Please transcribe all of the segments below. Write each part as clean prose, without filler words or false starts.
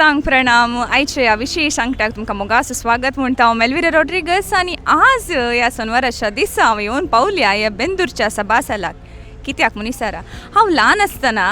साश्टांग प्रणाम. आयच्या ह्या विशेश अंकटाक तुमकां मोगासो स्वागत म्हणटा हांव मेलविरा रॉड्रिगस. आनी आज ह्या सोनवाराच्या दिसा हांव येवन पावल्या ह्या बेंदूरच्या सभासालाक. कित्याक म्हूण विचारा, हांव ल्हान आसतना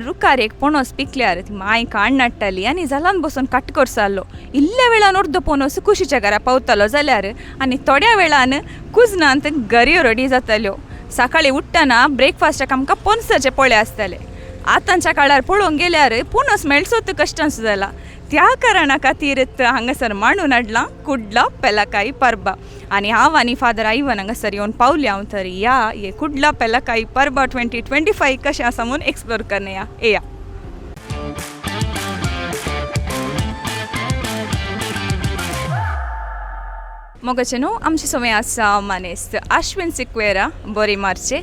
रुखार एक पणस पिकल्यार ती माय काण्ण हाडटाली आनी जालान बसून काट करसालो. इल्ल्या वेळान अर्दो पणस कुशीच्या घरा पावतालो जाल्यार आनी थोड्या वेळान कुजनांत गऱ्यो रेडी जाताल्यो. सकाळीं उठ्ठना ब्रेकफास्टाक आमकां पणसाचे पोळे आसताले. आतांच्या काळार पळोवंक गेल्यार पणस मेळचो कश्टांचो जाला. त्या कारणा खातीर हांगासर मांडून हाडलां कुडला पेलाकाई परबा. आनी हांव आनी फादर आयवन हांगासर येवन पावल्या हांव. तर या हे कुडला पेलाकाई परबा 2025 कशें आसा म्हूण एक्सप्लोर करया, येया. मोगाचे न्हू, आमचे समय आसा मानेस्त आश्विन सिक्वेरा बोरी मारचे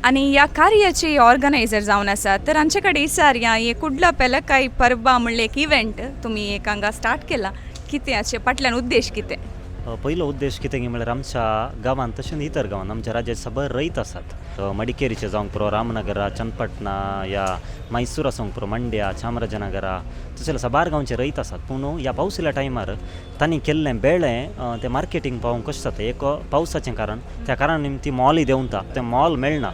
आनी ह्या कार्याचे ऑर्गनायझर जावन आसा. तर हांचे कडेन विचारया, हे कुडला पेलकाई परबा म्हणलें एक इव्हेंट तुमी एक हांगा स्टार्ट केला, कितें हाचे फाटल्यान उद्देश कितें? पयलो उद्देश कितें की म्हळ्यार आमच्या गांवांत तशेंच इतर गांवांत आमच्या राज्यात साबार रयत आसात. मडिकेरीचे जावंक पुरो, रामनगरा, चनपटना या मैसूर आसूंक पुरो, मंड्या, चामराजनगरा, तशें साबार गांवचे रयत आसात. पूण ह्या पावसाच्या टायमार तांणी केल्लें बेळें तें मार्केटींग पावोवंक कशें जाता? एक पावसाचें कारण, त्या कारणान ती मोलय देंवता, तें मोल मेळना.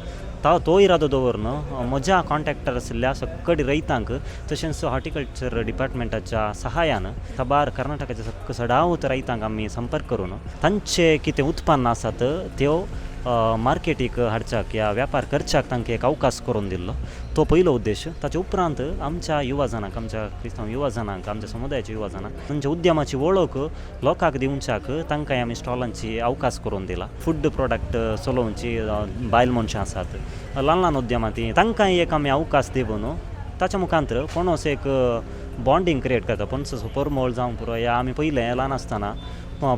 तो इरादो दवरून म्हज्या कॉन्टॅक्टार आशिल्ल्या सक्कडी रयतांक तशेंच हॉर्टिकल्चर डिपार्टमेंटाच्या सहायान साबार कर्नाटकाच्या सक्क सडावत रयतांक आमी संपर्क करून तांचे कितें उत्पन्न आसात त्यो मार्केटीक हाडच्याक या व्यापार करच्याक तांकां एक अवकाश करून दिल्लो, तो पयलो उद्देश. ताचे उपरांत आमच्या युवा जणांक, आमच्या क्रिस्तांव युवा जणांक, आमच्या समुदायाच्या युवा जणांक तांच्या उद्यमाची वळख लोकांक दिवच्याक तांकां आमी स्टॉलांची अवकाश करून दिला. फूड प्रोडक्ट चलोवची बायल मनशां आसात, ल्हान ल्हान उद्यमां, ती तांकां एक आमी अवकाश दिवन ताच्या मुखांतर पणस एक बॉन्डींग क्रिएट करता. पणसाचो परमळ जावंक पुरो या आमी पयलें ल्हान आसतना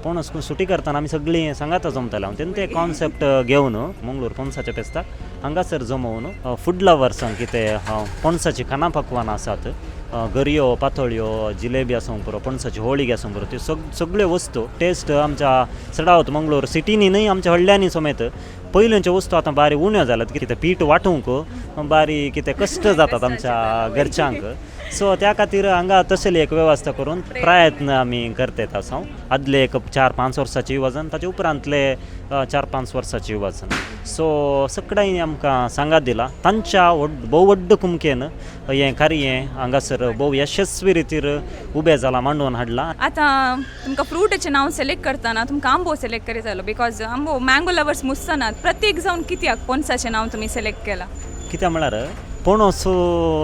पणस सुटी करतना आमी सगळीं सांगाता जमताले. हांव तेन्ना ते कॉन्सेप्ट घेवन मंगळूर पणसाच्या फेस्ताक हांगासर जमोवन फूड लवर्सांक कितें पणसाचीं खाणां पकवानां आसात, गरयो, पातोळ्यो, जिलेबी आसूंक पुरो, पणसाची होळी आसूंक पुरो, त्यो सगळ्यो वस्तू टेस्ट आमच्या चडावत मंगळूर सिटीनी न्हय, आमच्या हळ्ळ्यांनी समेत पयलींच्यो वस्तू आतां बारी उण्यो जाल्यात. कितें पीठ वांटूंक बारी कितें कश्ट जातात आमच्या घरच्यांक. सो त्या खातीर हांगा तसली एक वेवस्था करून प्रयत्न आमी करतात आसा. आदले एक 4-5 वर्साची वजन, ताचे उपरांतले 4-5 वर्साची वजन, सो सगळ्यांनी आमकां सांगात दिला. तांच्या भोव व्हड कुमकेन हें कार्य हांगासर भोव यशस्वी रितीर उबें जालां, मांडून हाडलां. आतां तुमकां फ्रुटाचें नांव सिलेक्ट करतना तुमकां आंबो सिलेक्ट करीत जालो, because आंबो मँगो लवर्स मुसनात प्रत्येक जावन, कित्याक पणसाचें नांव तुमी सिलेक्ट केलां? कित्याक म्हळ्यार पणस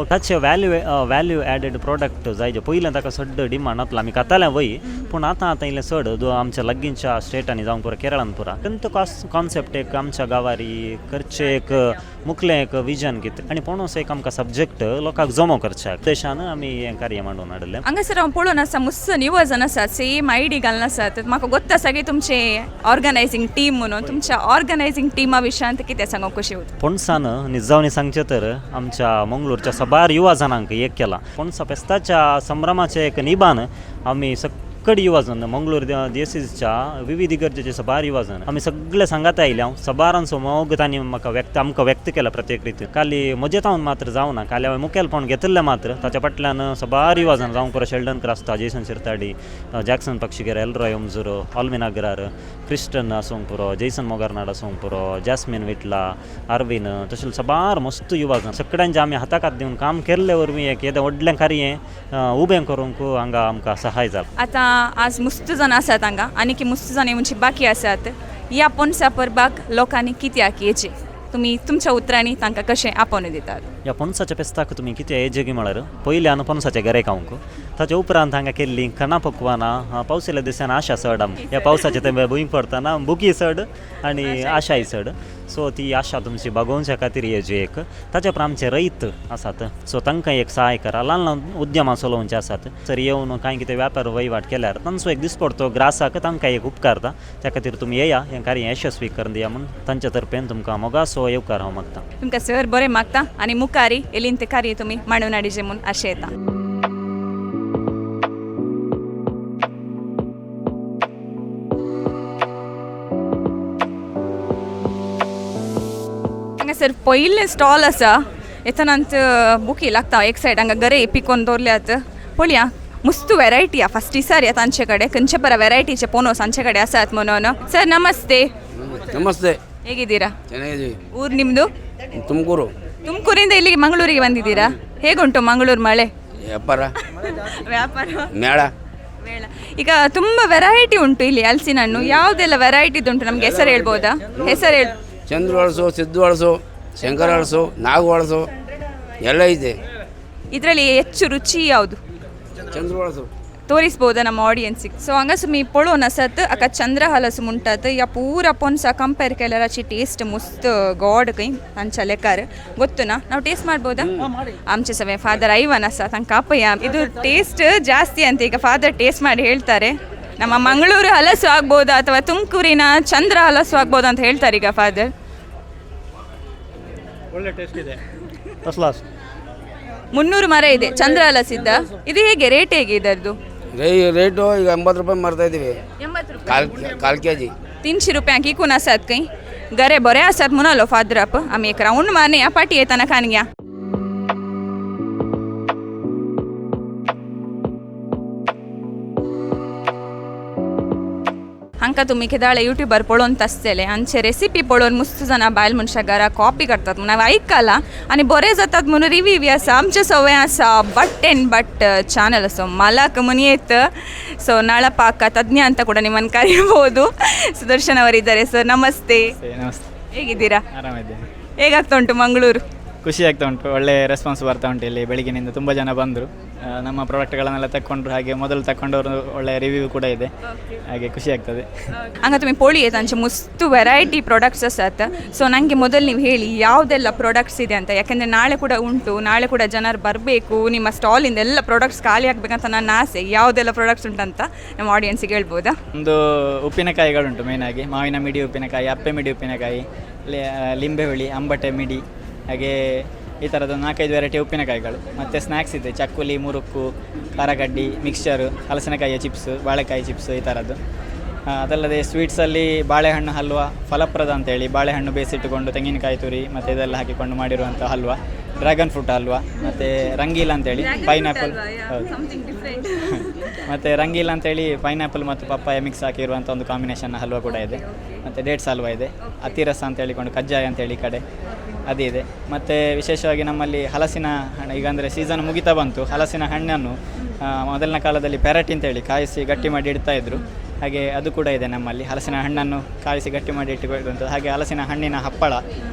ताचे व्हॅल्यू एडेड प्रोडक्ट जाय. जे पयलें ताका चड डिमांड नासलो, आमी खाताले वय, पूण आतां आतां इल्लें चड आमच्या लागींच्या स्टेटांनी जावं पुरो, केरळान पुरा. तेंचो कॉन्सेप्ट एक आमच्या गांवारी करचें एक मुखलें एक विजन कितें आनी पणस एक आमकां सब्जेक्ट लोकांक जमो करच्याक उद्देशान आमी हें कार्य मांडून हाडिल्लें. हांगासर हांव पळोवन आसा, मुस्स निवजन आसात, सेम आयडी घालून आसात. म्हाका गोत्त आसा की तुमचे ऑर्गनायझींग टीम म्हणून, तुमच्या ऑर्गनायझींग टिमा विशयांत कितें सांगूंक खुशी उरता? पणसान निजावणी सांगचें तर आमच्या मंगळूरच्या साबार युवा जणांक एक केला. पणसा फेस्ताच्या संभ्रमाचें एक निबान आमी सक्कडी युवा जण, मंगळूर दियसीसच्या विविध इगर्जेचे साबार युवा जण आमी सगळे सांगात आयले. हांव साबारांचो मोग तांणी म्हाका व्यक्त आमकां व्यक्त केला प्रत्येक रितीन. खाली म्हजें तावन मात्र जावना, खाली हांवें मुखेलपण घेतिल्लें मात्र, ताच्या फाटल्यान साबार युवा जण जावंक पुरो, शेल्डन क्रास्ता, जेसन शिरताडी, जॅक्सन पक्षिगेर, एलरॉय ओमजुरो, ऑल्विन अग्रार, क्रिस्टन आसूंक पुरो, जेसन मोगरनाड आसूंक पुरो, जॅस्मिन विटला, अरविन, तशें साबार मस्त युवा जण सगळ्यांचे आमी हाताक हात दिवन काम केल्ले वरवीं एक येदें व्हडलें कार्य उबें करूंक हांगा आमकां सहाय जालां. आतां आज मुस्त जाण आसात हांगा आनी की मुस्त जाण येवची बाकी आसात. ह्या पणसा परबाक लोकांनी कित्याक येचें, तुमी तुमच्या उतरांनी तांकां कशें आपोवन दितात? ह्या पणसाच्या फेस्ताक तुमी कितें येजे की म्हळ्यार पयल्यान पणसाचें गरें खावंक, ताच्या उपरांत हांगा केल्लीं खाणां पकवानां. पावसाच्या दिसांनी आशा चड आमकां, ह्या पावसाचे तेंपे भूंय पडतना बुकी चड आनी आशाय चड. सो ती आशा तुमची भागोवच्या खातीर येजी एक. ताच्या उपरांत आमचे रयत आसात, सो तांकां एक सहाय करा. ल्हान ल्हान उद्यमां चलोवचे आसात, तर येवन कांय कितें व्यापार वहिवाट केल्यार तांचो एक दिसपडतो ग्रासाक तांकां एक उपकारता. त्या खातीर तुमी येया, हें कार्य यशस्वी करून दिया म्हूण तांच्या तर्फेन तुमकां मोगासो येवकार हांव मागता. तुमकां सर बरें मागता आनी मुखारी येलीन तें कार्य तुमी मांडून हाडिचें म्हूण आशा येता. हांगासर पयलें स्टॉल आसा, येतनांत बुकी लागता. एक सायड हांगा गरे पिकोवन दवरल्यात. ಪೊಳಿया ಮುಸ್ತು ವೆರೈಟಿಯ ಫಸ್ಟ್ ಈ ಸಾರಿ ಆಂಚೆ ಕಡೆ ಕಂಚಪರ ವೆರೈಟಿಚೆ ಪೋನೋಸ್ ಅಂಚೆ ಕಡೆ ಅಸಾತ್ ಮೊನೋನು. ಸರ್ ನಮಸ್ತೆ. ನಮಸ್ತೆ. ಹೇಗಿದ್ದೀರಾ? ಚೆನ್ನಾಗಿದ್ದೀವಿ. ಊರು ನಿಮ್ಮದು? ತುಮಕೂರು. ತುಮಕೂರಿಂದ ಇಲ್ಲಿಗೆ ಮಂಗಳೂರಿಗೆ ಬಂದಿದ್ದೀರಾ? ಹೇಗುಂಟು ಮಂಗಳೂರು ಮಳೆ? ವ್ಯಾಪಾರ. ವ್ಯಾಪಾರ. ಮೇಳ. ಮೇಳ. ಈಗ ತುಂಬ ವೆರೈಟಿ ಉಂಟು ಇಲ್ಲಿ ಹಲಸಿನ ಹಣ್ಣು. ಯಾವುದೆಲ್ಲ ವೆರೈಟಿದುಂಟು ನಮಗೆ ಹೆಸರು ಹೇಳ್ಬೋದಾ? ಹೆಸರು ಹೇಳಿ. ಚಂದ್ರ ಹಲಸು, ಸಿದ್ದು ಹಲಸು, ಶಂಕರ ಹಲಸು, ನಾಗು ಹಲಸು ಎಲ್ಲ ಇದೆ. ಇದರಲ್ಲಿ ಹೆಚ್ಚು ರುಚಿ ಯಾವುದು? ಚಂದ್ರ ಹಲಸು. ತೋರಿಸ್ಬೋದಾ ನಮ್ಮ ಆಡಿಯನ್ಸಿಗೆ? ಸೊ ಹಂಗ ಸುಮ್ಮಿ ಪೊಳೋನ ಸತ್ ಅಕ್ಕ ಚಂದ್ರ ಹಲಸು ಮುಂಟಾತ್ ಯಾ ಪೂರ ಪೊನ್ಸ ಕಂಪೇರ್ ಕೆಲರಾಚಿ ಟೇಸ್ಟ್ ಮುಸ್ತ್ ಗಾಡ್ ಕೈ ಅಂಚ ಲೆಕ್ಕಾರ ಗೊತ್ತುನಾ? ನಾವು ಟೇಸ್ಟ್ ಮಾಡ್ಬೋದಾ? ಆಮ್ಚೆ ಸವೆ ಫಾದರ್ ಐವನ ಸ ತಂಗ ಕಾಪಯ್ಯ ಇದು ಟೇಸ್ಟ್ ಜಾಸ್ತಿ ಅಂತ ಈಗ ಫಾದರ್ ಟೇಸ್ಟ್ ಮಾಡಿ ಹೇಳ್ತಾರೆ. ನಮ್ಮ ಮಂಗಳೂರು ಹಲಸು ಆಗ್ಬೋದಾ ಅಥವಾ ತುಮಕೂರಿನ ಚಂದ್ರ ಹಲಸು ಆಗ್ಬೋದಾ ಅಂತ ಹೇಳ್ತಾರೆ ಈಗ ಫಾದರ್. ಒಳ್ಳೆ ಟೇಸ್ಟ್ ಇದೆ, ಫಸ್ಟ್ ಕ್ಲಾಸ್. 300 ಮರ ಇದೆ ಚಂದ್ರ ಹಲಸಿದ್ದ. ಇದು ಹೇಗೆ ರೇಟ್ ಹೇಗೆ ಇದರದ್ದು? ರೇಟು ಈಗ 80 ರೂಪಾಯಿ ಮಾರ್ತಾ ಇದ್ದೀವಿ. 80 ರೂಪಾಯಿ. ಕಾಲು ಕಾಲು ಕೆ ಜಿ. 300 रुपयांक इकून आसात खंय गरे बरे आसात म्हणालो फादराप. आमी एक रावंड मारया पाटी येताना खानग्या. हांकां तुमी केदाळे युट्यूबार पळोवन आसतले आमचे रेसिपी पळोवन मुस्त जाणां बायल मनशां घरा कॉपी करतात म्हणून हांवें आयकलां आनी बरें जातात म्हणून रिव्यू बी आसा. आमचे सवय आसा but and but channel. So ಮಲಕ್ ಮುನಿಯತ್ ಸೊ ನಳಪಾಕ ತಜ್ಞ ಅಂತ ಕೂಡ ನಿಮ್ಮನ್ನು ಕರೀಬೋದು. ಸುದರ್ಶನ್ ಅವರಿದ್ದಾರೆ. ಸರ್ ನಮಸ್ತೆ. ನಮಸ್ತೆ. ಹೇಗಿದ್ದೀರಾ? ಆರಾಮಿದ್ದೇನೆ. ಹೇಗಾಗ್ತಾ ಉಂಟು ಮಂಗಳೂರು? ಖುಷಿ ಆಗ್ತಾ ಉಂಟು, ಒಳ್ಳೆ ರೆಸ್ಪಾನ್ಸ್ ಬರ್ತಾ ಉಂಟು. ಇಲ್ಲಿ ಬೆಳಿಗ್ಗಿನಿಂದ ತುಂಬ ಜನ ಬಂದರು, ನಮ್ಮ ಪ್ರಾಡಕ್ಟ್ಗಳನ್ನೆಲ್ಲ ತಕ್ಕೊಂಡ್ರು. ಹಾಗೆ ಮೊದಲು ತಕ್ಕೊಂಡವರು ಒಳ್ಳೆ ರಿವ್ಯೂ ಕೂಡ ಇದೆ, ಹಾಗೆ ಖುಷಿ ಆಗ್ತದೆ. ಹಂಗ ತುಮಿ ಪೋಳಿ ಅಂಚೆ ಮುಸ್ತು ವೆರೈಟಿ ಪ್ರಾಡಕ್ಟ್ಸ್ ಆಸಾತ್. ಸೊ ನನಗೆ ಮೊದಲು ನೀವು ಹೇಳಿ ಯಾವುದೆಲ್ಲ ಪ್ರಾಡಕ್ಟ್ಸ್ ಇದೆ ಅಂತ, ಯಾಕೆಂದರೆ ನಾಳೆ ಕೂಡ ಉಂಟು, ನಾಳೆ ಕೂಡ ಜನರು ಬರಬೇಕು, ನಿಮ್ಮ ಸ್ಟಾಲಿಂದ ಎಲ್ಲ ಪ್ರಾಡಕ್ಟ್ಸ್ ಖಾಲಿ ಆಗಬೇಕಂತ ನನ್ನ ಆಸೆ. ಯಾವುದೆಲ್ಲ ಪ್ರಾಡಕ್ಟ್ಸ್ ಉಂಟಂತ ನಮ್ಮ ಆಡಿಯನ್ಸಿಗೆ ಹೇಳ್ಬೋದಾ? ಒಂದು ಉಪ್ಪಿನಕಾಯಿಗಳುಂಟು, ಮೇಯ್ನಾಗಿ ಮಾವಿನ ಮಿಡಿ ಉಪ್ಪಿನಕಾಯಿ, ಅಪ್ಪೆ ಮಿಡಿ ಉಪ್ಪಿನಕಾಯಿ, ಲಿಂಬೆ ಹುಳಿ, ಅಂಬಟೆ ಮಿಡಿ, ಹಾಗೆ ಈ ಥರದ 4-5 ವೆರೈಟಿ ಉಪ್ಪಿನಕಾಯಿಗಳು. ಮತ್ತು ಸ್ನ್ಯಾಕ್ಸ್ ಇದೆ, ಚಕ್ಕುಲಿ, ಮುರುಕು, ಖಾರಗಡ್ಡಿ, ಮಿಕ್ಸ್ಚರು, ಹಲಸಿನಕಾಯಿಯ ಚಿಪ್ಸು, ಬಾಳೆಕಾಯಿ ಚಿಪ್ಸು ಈ ಥರದ್ದು. ಅದಲ್ಲದೆ ಸ್ವೀಟ್ಸಲ್ಲಿ ಬಾಳೆಹಣ್ಣು ಹಲ್ವ, ಫಲಪ್ರದ ಅಂತೇಳಿ ಬಾಳೆಹಣ್ಣು ಬೇಯಿಸಿಟ್ಟುಕೊಂಡು ತೆಂಗಿನಕಾಯಿ ತುರಿ ಮತ್ತು ಇದೆಲ್ಲ ಹಾಕಿಕೊಂಡು ಮಾಡಿರುವಂಥ ಹಲ್ವ, ಡ್ರ್ಯಾಗನ್ ಫ್ರೂಟ್ ಹಲ್ವ, ಮತ್ತು ರಂಗೀಲ ಅಂತೇಳಿ ಪೈನಾಪಲ್, ಹೌದು, ಮತ್ತು ರಂಗೀಲ ಅಂತೇಳಿ ಪೈನಾಪಲ್ ಮತ್ತು ಪಪ್ಪಾಯ ಮಿಕ್ಸ್ ಹಾಕಿರುವಂಥ ಒಂದು ಕಾಂಬಿನೇಷನ್ ಹಲ್ವ ಕೂಡ ಇದೆ. ಮತ್ತು ಡೇಟ್ಸ್ ಹಲ್ವ ಇದೆ, ಅತಿರಸ ಅಂತ ಹೇಳಿಕೊಂಡು ಕಜ್ಜಾಯ ಅಂತೇಳಿ ಈ ಕಡೆ ಅದಿದೆ. ಮತ್ತು ವಿಶೇಷವಾಗಿ ನಮ್ಮಲ್ಲಿ ಹಲಸಿನ ಹಣ್ಣು, ಈಗ ಅಂದರೆ ಸೀಸನ್ ಮುಗಿತಾ ಬಂತು, ಹಲಸಿನ ಹಣ್ಣನ್ನು ಮೊದಲಿನ ಕಾಲದಲ್ಲಿ ಪೆರಟಿ ಅಂತೇಳಿ ಕಾಯಿಸಿ ಗಟ್ಟಿ ಮಾಡಿ ಇಡ್ತಾ ಇದ್ರು, ಹಾಗೆ ಅದು ಕೂಡ ಇದೆ ನಮ್ಮಲ್ಲಿ. ಹಲಸಿನ ಹಣ್ಣನ್ನು ಕಾಯಿಸಿ ಗಟ್ಟಿ ಮಾಡಿ ಇಟ್ಟುಕೊಳ್ಳುವಂಥದ್ದು. ಹಾಗೆ ಹಲಸಿನ ಹಣ್ಣಿನ ಹಪ್ಪಳ,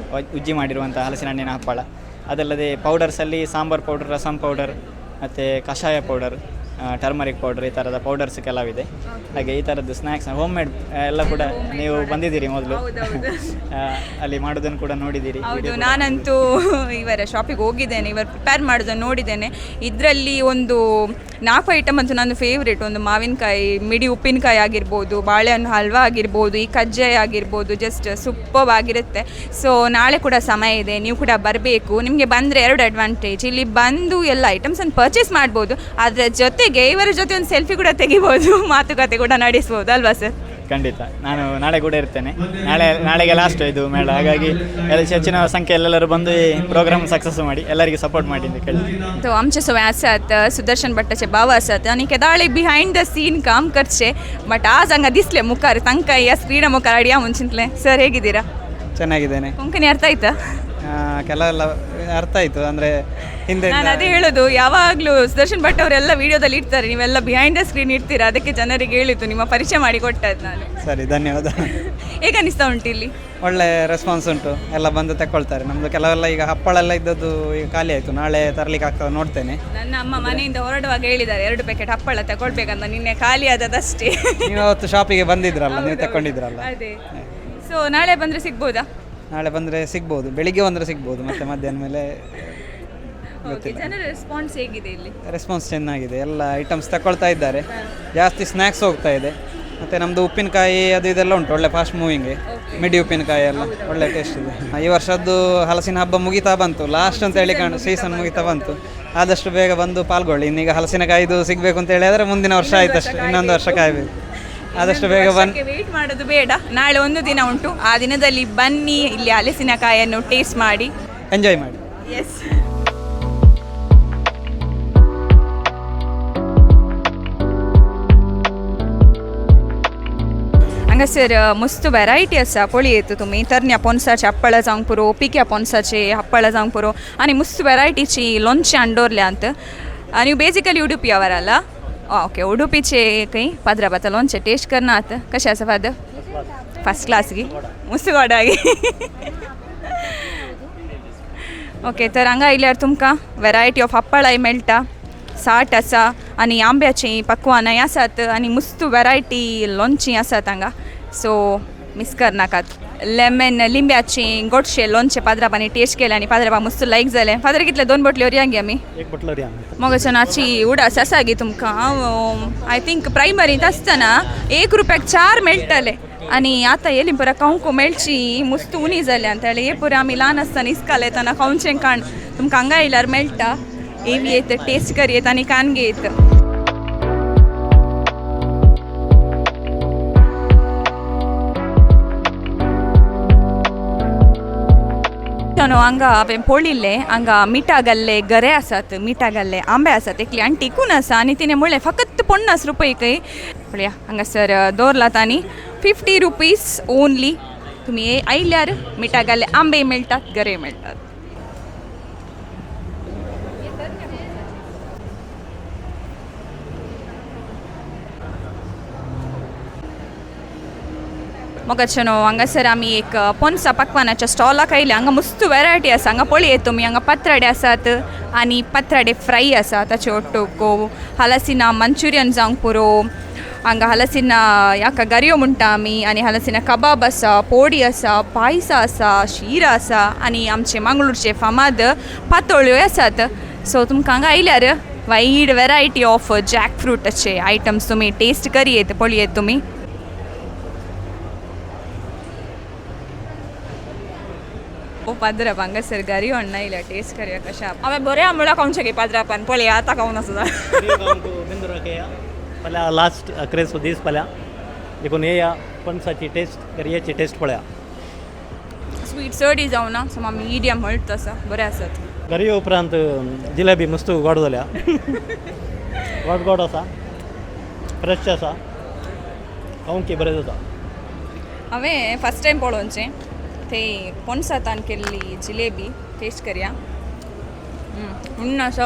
ಉಜ್ಜಿ ಮಾಡಿರುವಂಥ ಹಲಸಿನ ಹಣ್ಣಿನ ಹಪ್ಪಳ. ಅದಲ್ಲದೆ ಪೌಡರ್ಸಲ್ಲಿ ಸಾಂಬಾರ್ ಪೌಡರ್, ರಸಂ ಪೌಡರ್, ಮತ್ತು ಕಷಾಯ ಪೌಡರ್, ಟರ್ಮರಿಕ್ ಪೌಡರ್, ಈ ಥರದ ಪೌಡರ್ಸ್ ಕೆಲವಿದೆ. ಹಾಗೆ ಈ ಥರದ್ದು ಸ್ನ್ಯಾಕ್ಸ್ ಹೋಮ್ ಮೇಡ್ ಎಲ್ಲ ಕೂಡ. ನೀವು ಬಂದಿದ್ದೀರಿ ಮೊದಲು, ಅಲ್ಲಿ ಮಾಡೋದನ್ನು ಕೂಡ ನೋಡಿದ್ದೀರಿ. ಹೌದು, ನಾನಂತೂ ಇವರ ಶಾಪಿಗೆ ಹೋಗಿದ್ದೇನೆ, ಇವರು ಪ್ರಿಪೇರ್ ಮಾಡೋದನ್ನು ನೋಡಿದ್ದೇನೆ. ಇದರಲ್ಲಿ ಒಂದು 4 ಐಟಮ್ ಅಂತೂ ನನ್ನ ಫೇವ್ರೇಟ್. ಒಂದು ಮಾವಿನಕಾಯಿ ಮಿಡಿ ಉಪ್ಪಿನಕಾಯಿ ಆಗಿರ್ಬೋದು, ಬಾಳೆಹಣ್ಣು ಹಲ್ವಾ ಆಗಿರ್ಬೋದು, ಈ ಕಜ್ಜಾಯ ಆಗಿರ್ಬೋದು, ಜಸ್ಟ್ ಸೂಪರ್ ಆಗಿರುತ್ತೆ. ಸೊ ನಾಳೆ ಕೂಡ ಸಮಯ ಇದೆ, ನೀವು ಕೂಡ ಬರಬೇಕು. ನಿಮಗೆ ಬಂದರೆ 2 ಅಡ್ವಾಂಟೇಜ್, ಇಲ್ಲಿ ಬಂದು ಎಲ್ಲ ಐಟಮ್ಸನ್ನು ಪರ್ಚೇಸ್ ಮಾಡ್ಬೋದು, ಅದರ ಜೊತೆಗೆ ಇವರ ಜೊತೆ ಒಂದು ಸೆಲ್ಫಿ ಕೂಡ ತೆಗಿಬೋದು, ಮಾತುಕತೆ ಕೂಡ ನಡೆಸ್ಬೋದು ಅಲ್ವಾ ಸರ್? ಖಂಡಿತ, ನಾನು ನಾಳೆ ಕೂಡ ಇರ್ತೇನೆ. ನಾಳೆಗೆ ಲಾಸ್ಟ್ ಇದು ಮೇಳ, ಹಾಗಾಗಿ ಎಲ್ಲ ಹೆಚ್ಚಿನ ಸಂಖ್ಯೆಯಲ್ಲೆಲ್ಲರೂ ಬಂದು ಈ ಪ್ರೋಗ್ರಾಮ್ ಸಕ್ಸಸ್ ಮಾಡಿ ಎಲ್ಲರಿಗೂ ಸಪೋರ್ಟ್ ಮಾಡಿ ಅಂತ ಕೇಳ್ತೀನಿ. तो आमचे सवय आसात सुदर्शन भट्टाचे भाव आसात आनी केदाळे बिहायंड the scene काम करचे, बट आज हांगा दिसले मुखार तांकां ह्या स्क्रिना मुखार हाडया म्हूण चिंतलें. सर ಹೇಗಿದ್ದೀರಾ? ಚೆನ್ನಾಗಿದ್ದೇನೆ. ಕೊಂಕಣಿ ಅರ್ಥ ಆಯ್ತಾ? ಕೆಲವೆಲ್ಲ ಅರ್ಥ ಆಯಿತು, ಅಂದರೆ ಹಿಂದೆ. ನಾನು ಅದೇ ಹೇಳೋದು, ಯಾವಾಗಲೂ ಸುದರ್ಶನ್ ಭಟ್ ಅವರೆಲ್ಲ ವಿಡಿಯೋದಲ್ಲಿ ಇರ್ತಾರೆ, ನೀವೆಲ್ಲ ಬಿಹೈಂಡ್ the screen ಇರ್ತೀರಾ, ಅದಕ್ಕೆ ಜನರಿಗೆ ಹೇಳಿದ್ದು, ನಿಮ್ಮ ಪರಿಚಯ ಮಾಡಿ ಕೊಟ್ಟದ್ದು ನಾನು. ಸರಿ, ಧನ್ಯವಾದ. ಹೇಗೆ ಅನಿಸ್ತಾ ಉಂಟು ಇಲ್ಲಿ? ಒಳ್ಳೆ ರೆಸ್ಪಾನ್ಸ್ ಉಂಟು, ಎಲ್ಲ ಬಂದು ತಗೊಳ್ತಾರೆ. ನಮ್ಮದು ಕೆಲವೆಲ್ಲ ಈಗ ಹಪ್ಪಳೆಲ್ಲ ಇದ್ದದ್ದು ಈಗ ಖಾಲಿ ಆಯಿತು, ನಾಳೆ ತರಲಿಕ್ಕೆ ಆಗ್ತದೆ ನೋಡ್ತೇನೆ. ನನ್ನ ಅಮ್ಮ ಮನೆಯಿಂದ ಹೊರಡುವಾಗ ಹೇಳಿದ್ದಾರೆ 2 ಪ್ಯಾಕೆಟ್ ಹಪ್ಪಳ ತಗೊಳ್ಬೇಕಂತ, ನಿನ್ನೆ ಖಾಲಿ ಆದದಷ್ಟೇ. ನೀವು ಅವತ್ತು ಶಾಪಿಗೆ ಬಂದಿದ್ರಲ್ಲ, ನೀವು ತಗೊಂಡಿದ್ರಲ್ಲ. ಅದೇ. ಸೊ ನಾಳೆ ಬಂದರೆ ಸಿಗ್ಬೋದಾ? ನಾಳೆ ಬಂದರೆ ಸಿಗ್ಬೋದು, ಬೆಳಿಗ್ಗೆ ಬಂದರೆ ಸಿಗ್ಬೋದು, ಮತ್ತೆ ಮಧ್ಯಾಹ್ನ ಮೇಲೆ. ಓಕೆ, ಜನರ ರೆಸ್ಪಾನ್ಸ್ ಹೇಗಿದೆ ಇಲ್ಲಿ? ರೆಸ್ಪಾನ್ಸ್ ಚೆನ್ನಾಗಿದೆ, ಎಲ್ಲ ಐಟಮ್ಸ್ ತಗೊಳ್ತಾ ಇದ್ದಾರೆ, ಜಾಸ್ತಿ ಸ್ನ್ಯಾಕ್ಸ್ ಹೋಗ್ತಾ ಇದೆ. ಮತ್ತು ನಮ್ಮದು ಉಪ್ಪಿನಕಾಯಿ ಅದು ಇದೆಲ್ಲ ಉಂಟು, ಒಳ್ಳೆ ಫಾಸ್ಟ್ ಮೂವಿಂಗ್, ಮಿಡಿ ಉಪ್ಪಿನಕಾಯಿ ಎಲ್ಲ ಒಳ್ಳೆ ಟೇಸ್ಟ್ ಇದೆ. ಈ ವರ್ಷದ್ದು ಹಲಸಿನ ಹಬ್ಬ ಮುಗಿತಾ ಬಂತು, ಲಾಸ್ಟ್ ಅಂತ ಹೇಳಿ ಕಾಣು, ಸೀಸನ್ ಮುಗಿತಾ ಬಂತು. ಆದಷ್ಟು ಬೇಗ ಬಂದು ಪಾಲ್ಗೊಳ್ಳಿ. ಇನ್ನೀಗ ಹಲಸಿನಕಾಯಿದು ಸಿಗಬೇಕು ಅಂತ ಹೇಳಿದರೆ ಮುಂದಿನ ವರ್ಷ ಆಯ್ತಷ್ಟೇ, ಇನ್ನೊಂದು ವರ್ಷ ಕಾಯಬೇಕು. ಆದಷ್ಟು ಬೇಗ ಬಂದು ವೇಟ್ ಮಾಡೋದು ಬೇಡ, ನಾಳೆ ಒಂದು ದಿನ ಉಂಟು, ಆ ದಿನದಲ್ಲಿ ಬನ್ನಿ, ಇಲ್ಲಿ ಹಲಸಿನಕಾಯಿಯನ್ನು ಟೇಸ್ಟ್ ಮಾಡಿ ಎಂಜಾಯ್ ಮಾಡಿ. ಎಸ್. हांगासर मस्त वेरायटी आसा पळयत तुमी. तरण्या पोनसाचे हप्पळां जावंक पुरो, पिक्या पोनसाचे हप्पळां जावंक पुरो आनी मस्त वेरायटीची लोणचें हाडून दवरल्यांत. आनी बेजिकली उडुपी आवराला. ओके, उडुपीचे खंय पाद्राबाता लोणचें टेस्ट करनात. कशें आसा फादर? फर्स्ट क्लास गी, मस्त गोडा गी. ओके, तर हांगा आयल्यार तुमकां वेरायटी ऑफ हप्पळाय मेळटा, साठ आसा आनी आंब्याचीं पकवानाय आसात आनी मस्त वेरायटी लोणचीं आसात हांगा. सो मिस करनाकात. लेमन लिंब्याचीं गोडशें लोणचें पाद्राबांनी टेस्ट केलें आनी पाद्राबा मस्त लायक जालें. फादर कितले दोन बोटल्यो व्हरया गे आमी? एक बोटलो व्हरया. मोगाचनाची उडास आसा गे तुमकां. I think प्रायमरींत आसतना 1 रुपयाक 4 मेळटाले आनी आतां येली पुरा खावंक मेळची मुस्त उणी जाल्यान. त्याळे हे पुरा आमी ल्हान आसतना इस्काल येतना खावचें काण तुमकां हांगा आयल्यार मेळटा. एवी येत टेस्ट करयेत आनी कान घेयत. न्हू हांगा हांवें पळयिल्लें, हांगा मिठा घाल्ले गरे आसात, मिठा घाल्ले आंबे आसात. एकली आनी टिकून आसा आनी तिणें म्हणलें फकत 50 रुपये खंय. पळया हांगासर दवरलात आनी 50 रुपीज ओनली. तुमी आयल्यार मिठा घाल्ले आंबे मेळटात, गरे मेळटात. मोगाचेनो हांगासर आमी एक पोनसा पकवानाच्या स्टॉलाक आयल्या. हांगा मस्त वेरायटी आसा. हांगा पळयत तुमी, हांगा पत्राडे आसात आनी पत्राडे फ्राय आसा. ताचे ओट्टूक हलासिना मंचुरियन जावंक पुरो. हांगा हलासिना हाका गरयो म्हणटा आमी आनी हलासिना कबाब आसा, पोडी आसा, पायसा आसा, शिरा आसा आनी आमचे मंगळूरचे फामाद पातोळ्योय आसात. सो तुमकां हांगा आयल्यार वायड वेरायटी ऑफ जॅक फ्रुटाचे आयटम्स तुमी टेस्ट करयेत पळयत तुमी. ओ पाद्राप हांगासर गरयो हाडून आयल्या टेस्ट करया कशें. हांवें बरें आंबोळा खावचें गे पाद्रापान. पळया आतां खावन आसा. बेंदुराक फाल्यां लास्ट अकरेचो दीस फाल्यां, देखून येया, पणसाची टेस्ट, गरयेची टेस्ट पळया. स्वीट चडय जावना, सो मिडियम हळट आसा, बरें आसात. गरये उपरांत जिलेबी मस्त गोड जाल्या. गोड गोड आसा, फ्रेश आसा, खावंक बरें जाता. हांवें फर्स्ट टायम पळोवचें ते पोनसातान केल्ली जिलेबी टेस्ट करया. हुण्ण असो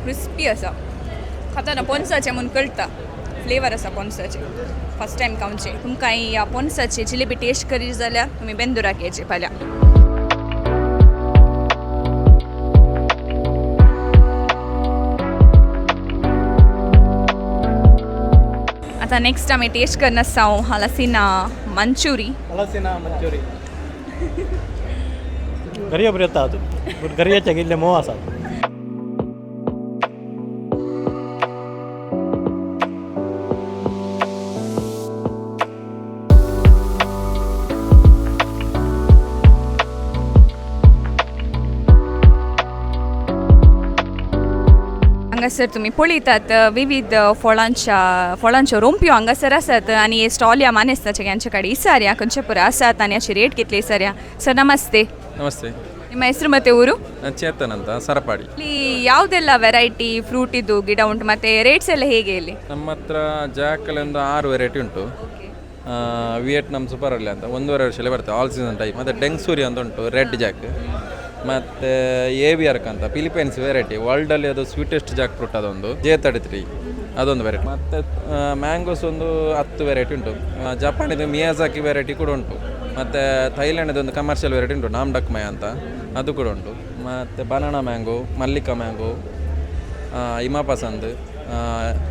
क्रिस्पी आसा. खाताना पोनसाचें म्हूण कळटा, फ्लेवर आसा पोनसाचें. फर्स्ट टायम खावचें. तुमकां ह्या पोनसाची जिलेबी टेस्ट करी जाल्यार तुमी बेंदुराक येवचें फाल्यां. आतां नेक्स्ट आमी टेस्ट करना आसा हलासिना मंचुरी. हलासिना मंचुरी गरयो बऱ्यो येतात, पूण गरयेचे इल्ले मोव आसा. हांगासर तुमी पळयतात विविध फळांच्यो रोंपयो हांगासर आसात आनी स्टॉल ह्या मानेस्ताचे ह्यांचे कडेन इसारया खंयचे पुरो आसात आनी हाची रेट कितली इसारया. सर ನಮಸ್ತೆ. ನಮಸ್ತೆ. ನಿಮ್ಮ ಹೆಸರು ಮತ್ತೆ ಊರು? ನಾನು ಚೇತನ್ ಅಂತ, ಸರಪಾಡಿ. ಇಲ್ಲಿ ಯಾವುದೆಲ್ಲ ವೆರೈಟಿ ಫ್ರೂಟ್ ಇದ್ದು ಗಿಡ ಉಂಟು ಮತ್ತೆ ರೇಟ್ಸ್ ಎಲ್ಲ ಹೇಗೆ ಇಲ್ಲಿ? ನಮ್ಮ ಹತ್ರ ಜಾಕಲ್ಲಿ ಒಂದು 6 ವೆರೈಟಿ ಉಂಟು. ವಿಯೆಟ್ನಾಮ್ ಸೂಪರ್ ಅಲ್ಲಿ ಅಂತ 1.5 ವರ್ಷದಲ್ಲಿ ಬರ್ತದೆ, ಆಲ್ ಸೀಸನ್ ಟೈಪ್. ಮತ್ತು ಡೆಂಗ್ಸೂರಿ ಅಂತ ಉಂಟು, ರೆಡ್ ಜಾಕ್. ಮತ್ತು ಎ ವಿ ಆರ್ಕ್ ಅಂತ ಫಿಲಿಪೈನ್ಸ್ ವೆರೈಟಿ, ವರ್ಲ್ಡಲ್ಲಿ ಅದು ಸ್ವೀಟೆಸ್ಟ್ ಜಾಕ್ ಫ್ರೂಟ್ ಅದೊಂದು. ಜೆ33 ಅದೊಂದು ವೆರೈಟಿ. ಮತ್ತು ಮ್ಯಾಂಗೋಸ್ ಒಂದು 10 ವೆರೈಟಿ ಉಂಟು. ಜಪಾನಿದು ಮಿಯಾಜಾಕಿ ವೆರೈಟಿ ಕೂಡ ಉಂಟು. ಮತ್ತು ಥೈಲ್ಯಾಂಡದ ಒಂದು ಕಮರ್ಷಿಯಲ್ ವೆರೈಟಿ ಉಂಟು, ನಾಮ್ ಡಕ್ಮಯ ಅಂತ, ಅದು ಕೂಡ ಉಂಟು. ಮತ್ತು ಬನಾನಾ ಮ್ಯಾಂಗೋ, ಮಲ್ಲಿಕಾ ಮ್ಯಾಂಗೋ, ಇಮಾ ಪಸಂದ್,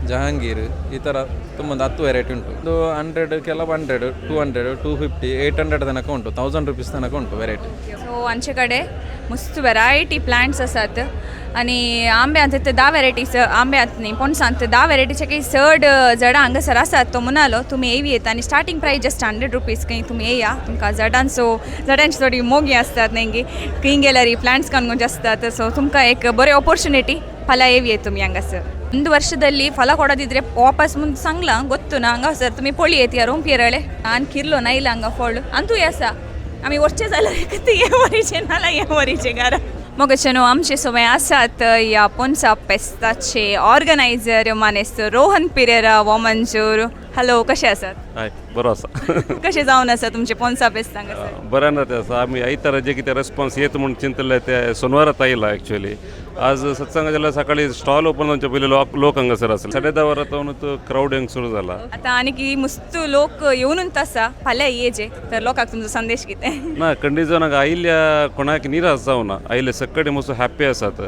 ಜಹಾಂಗೀರ್, ಈ ಥರ ತುಂಬ ಒಂದು 10 ವೆರೈಟಿ ಉಂಟು. ಒಂದು 100, ಕೆಲವು 100, 200, 250, 800 ತನಕ ಉಂಟು, 1000 ರುಪೀಸ್ ತನಕ ಉಂಟು ವೆರೈಟಿ. सो आमचे कडेन मस्त वेरायटी प्लांट्स आसात आनी आंब्यांत ते 10 वेरायटीस आंब्यांत न्ही पोणसांत 10 वेरायटीचे काही चड झाडां हांगासर आसात. तो म्हणालो तुमी येवी येता आनी स्टार्टींग प्रायस जस्ट 100 रुपीज खंय तुमी येया. तुमकां झाडांचो झाडांची थोडी मोगी आसतात न्ही गे, खंय गेल्यार प्लांट्स काडून आसतात. सो तुमकां एक बरी ऑपॉर्चुनिटी, फाल्यां येवी तुमी हांगासर. ಒಂದು ವರ್ಷದಲ್ಲಿ ಫಲ ಕೊಡದಿದ್ರೆ ವಾಪಸ್ ಮುಂದೆ ಸಂಗ್ಲ ಗೊತ್ತು ನಾ. ಹಂಗಾಸರ್ तुमी पळयत ह्या रोंपयेरळे आनी किरलो नायला हांगा फळ अंतूय आसा. आमी वरचे जाल्यार हे वरीचे नाल्यार हे वरीचे घरा. मोगचेनो आमचे सोमे आसात ह्या पोन्सा फेस्ताचे ऑर्गनायझर मानेस्त रोहन पिरेरा वामंजूर. हॅलो, कशें आसात? हय, बरो आसा. कशें जावन आसा तुमचे पोन्सा फेस्त हांगासर? बरें ना, तें आसा. आमी आयतारा जे कितें रेस्पॉन्स येत म्हूण चिंतलें ते सोनवारात आयला. एक्चुअली आज सत्संगा जाल्यार सकाळी स्टॉल ओपन जावचे पयलीं लोक लोक हांगासर आसले. 10:30 वरां जावन क्रावड येवंक सुरू जाला. आता आनी की मुस्त लोक येवनूच आसा. फाल्यां येजे तर लोकांक तुमचो संदेश कितें? ना, खंडीत जावन हांगा आयिल्ल्या कोणाक निराश जावना. आयिल्ले सगळे मस्त हॅप्पी आसात.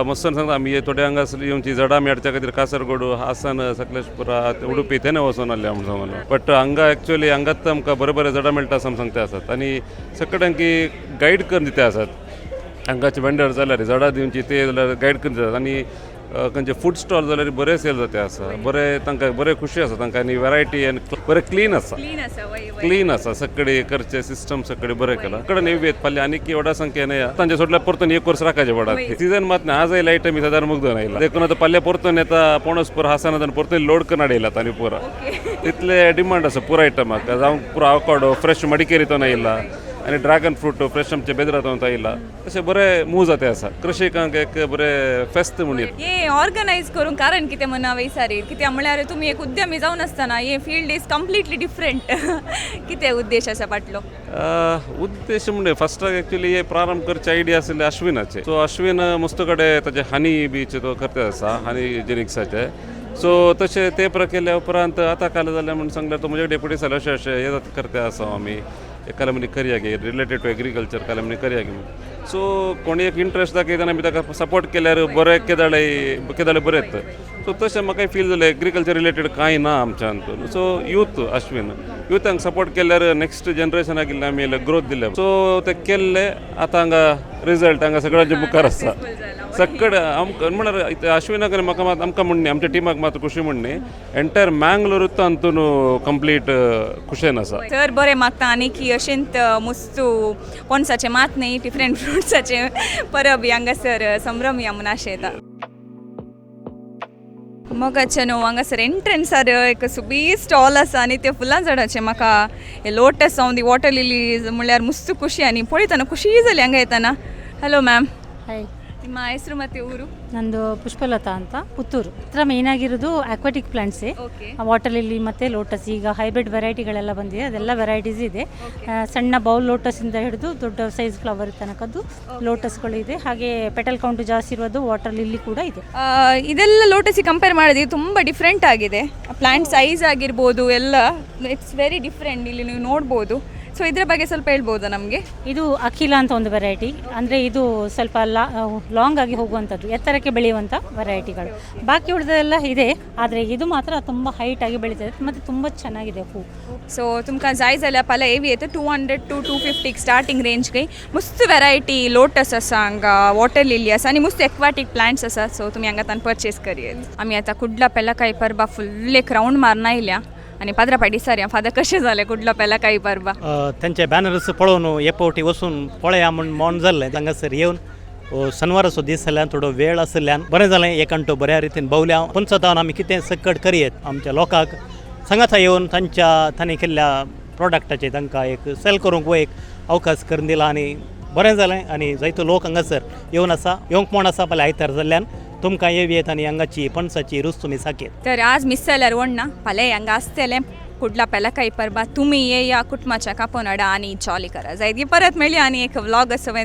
मस्त सांगता, आमी थोडे हांगा येवची झाडां आमी हाडच्या खातीर कासरगोड, हासन, सकलेशपुरा, उडुपी तेणे वचोन आसले आमी सांगून. बट हांगा एक्चुअली हांगाच आमकां बरे बरे झाडां मेळटा असो आमी सांगता आसात आनी सगळ्यांकी गायड करून दिता आसात. हांगाचे वेंडर जाल्यार झाडां दिवची ते जाल्यार गायड करून दितात आनी खंयचे फूड स्टॉल जाल्यार बरे सेल जाता आसा. बरे तांकां बरे खुशी आसा तांकां आनी वेरायटी आनी बरें क्लीन आसा. क्लीन आसा, वय वय. क्लीन आसा सगळे, करचे सिस्टम सगळे बरें केलां. कडेन येवयेत फाल्यां आनी की व्हडा संख्येन येया. तांचे सोडल्यार परतून एक वर्स राखाचें पडा. सिजन मात ना, आज आयले आयटम सादारण मुगदून आयला. देखून आतां फाल्यां परतून येता पणस पुरो हासाना परतून लोड करून हाडयला आनी पुरा तितले डिमांड आसा पुरो आयटमाक. जावं पुरो आवकाडो फ्रेश मडिकेरीतून आयला आनी ड्रॅगन फ्रूट फ्रेश आमचे बेद्रातून आयला. तशें बरें मूव जाते आसा. कृषिकांक एक बरें फेस्त म्हणयत. हे ऑर्गनायज करूंक कारण कितें म्हणा वैसारी? कित्याक म्हळ्यार तुमी एक उद्यमी जावन आसतना हे फील्ड is completely different. कितें उद्देश आसा फाटलो? उद्देश म्हणजे फस्ट एक्चुअली हे प्रारंभ करचे आयडिया आसले अश्विनाचे. सो अश्विन मस्त कडेन ताचे हनी बीच तो करता आसा, हनी जेनिक्साचे. सो तशें ते केल्या उपरांत आतां काल जालें म्हूण सांगल्यार तो म्हजे डेप्युटी जाले. अशें अशें हे करता आसा आमी, काल म्हणजे करया गे, रिलेटेड टू एग्रीकल्चर काल म्हणजे करया गे. सो कोणी एक इंट्रस्ट दाखयतना आमी ताका सपोर्ट केल्यार बरें, केदाळे केदाळे बरें येता. सो तशें म्हाका फील जालें, एग्रीकल्चर रिलेटेड कांय ना आमच्या हातून. सो यूथ, अश्विन युथांक सपोर्ट केल्यार नेक्स्ट जनरेशनाक इल्लें आमी ग्रोथ दिले. सो ते केल्ले आतां हांगा रिजल्ट हांगा सगळ्यांच्या मुखार आसा. सगळे आमकां म्हणल्यार अश्विनाक आनी म्हाका मात, आमकां म्हणणी आमच्या टिमाक मात खुशी म्हणणी, एंटायर मँगलोरूच हातून कंप्लीट खुशेन आसा. तर बरें मागता आनी की अशेंत मुस्तू पणसाचें मात न्ही, डिफरंट फ्रुट्साचें परब हांगासर संभ्रम या म्हूण आशा येता. मोगाचे न्हू, हांगासर एंट्रन्सार एक सुबी स्टॉल आसा आनी ते फुलां झाडाचे. म्हाका हे लोटस जावं दी, वॉटर लिलीज म्हणल्यार मुस्तू खुशी आनी पळयतना खुशी जाली हांगा येतना. Hello ma'am. ಹಾಯ್. ನಿಮ್ಮ ಹೆಸರು ಮತ್ತು ಊರು? ನಂದು ಪುಷ್ಪಲತಾ ಅಂತ, ಪುತ್ತೂರು. ಹತ್ರ ಮೇನ್ ಆಗಿರೋದು ಅಕ್ವಾಟಿಕ್ ಪ್ಲಾಂಟ್ಸೇ. ವಾಟರ್ ಲಿಲ್ಲಿ ಮತ್ತು ಲೋಟಸ್. ಈಗ ಹೈಬ್ರಿಡ್ ವೆರೈಟಿಗಳೆಲ್ಲ ಬಂದಿದೆ, ಅದೆಲ್ಲ ವೆರೈಟೀಸ್ ಇದೆ. ಸಣ್ಣ ಬೌಲ್ ಲೋಟಸಿಂದ ಹಿಡಿದು ದೊಡ್ಡ ಸೈಜ್ ಫ್ಲವರ್ ತನಕದ್ದು ಲೋಟಸ್ಗಳು ಇದೆ. ಹಾಗೆ ಪೆಟಲ್ ಕೌಂಟು ಜಾಸ್ತಿ ಇರೋದು ವಾಟರ್ ಲಿಲ್ಲಿ ಕೂಡ ಇದೆ. ಇದೆಲ್ಲ ಲೋಟಸಿಗೆ ಕಂಪೇರ್ ಮಾಡಿದ್ರೆ ಇದು ತುಂಬ ಡಿಫ್ರೆಂಟ್ ಆಗಿದೆ. ಪ್ಲಾಂಟ್ ಸೈಜ್ ಆಗಿರ್ಬೋದು, ಎಲ್ಲ it's very different. ಇಲ್ಲಿ ನೀವು ನೋಡ್ಬೋದು. ಸೊ ಇದರ ಬಗ್ಗೆ ಸ್ವಲ್ಪ ಹೇಳ್ಬೋದಾ ನಮಗೆ? ಇದು ಅಖಿಲ ಅಂತ ಒಂದು ವೆರೈಟಿ. ಅಂದರೆ ಇದು ಸ್ವಲ್ಪ ಲಾಂಗ್ ಆಗಿ ಹೋಗುವಂಥದ್ದು, ಎತ್ತರಕ್ಕೆ ಬೆಳೆಯುವಂಥ ವೆರೈಟಿಗಳು. ಬಾಕಿ ಉಳಿದೆಲ್ಲ ಇದೆ, ಆದರೆ ಇದು ಮಾತ್ರ ತುಂಬ ಹೈಟ್ ಆಗಿ ಬೆಳೀತದೆ ಮತ್ತು ತುಂಬ ಚೆನ್ನಾಗಿದೆ ಹೂ. ಸೊ तुमकां जाय जाल्यार फाल्यां हेवी येता. 200 टू 250 स्टार्टिंग रेंज खंय. मस्त वेरायटी लोटस आसा हांगा, वॉटर लिली आसा आनी मस्त एक्वाटीक प्लांट्स आसा. सो तुमी हांगा तान परचेस करयेत. आमी आतां कुडला पेलाकाई परबा फुल्ल एक रावंड मारून आयल्या आनी पाद्रा पाटी सारया. फादर, कशें जालें कुडला पेलाकाई परबा? तेंचे बॅनर्स पळोवन हे फावटी वचून पळया म्हूण मन जाल्लें. हांगासर येवन शनवाराचो दीस जाल्ल्यान, थोडो वेळ आशिल्ल्यान बरें जालें. एक अंटो बऱ्या रितीन भोंवल्या. पंचतावन आमी कितें सकट करयेत, आमच्या लोकांक सांगाता येवन तांच्या तांणी केल्ल्या प्रोडक्टाचे तांकां एक सेल करूंक हो एक अवकाश करून दिला आनी बरें जालें. आनी जायतो लोक हांगासर येवन आसा, येवंक म्हण आसा. फाल्यां आयतार जाल्ल्यान तुमकां येवयेत आनी हांगाची पणसाची रूच तुमी साकयत. तर आज मिस जाल्यार वण्णा, फाल्यां हांगा आसतलें कुडला पेलाकाई परबा. तुमी येया, कुटुंबाच्या कापोवन हाडा आनी जॉली करा. जायत परत मेळया आनी एक व्लॉग असो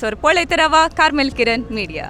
सर पळयत रावा कार्मेल किरण मिडिया.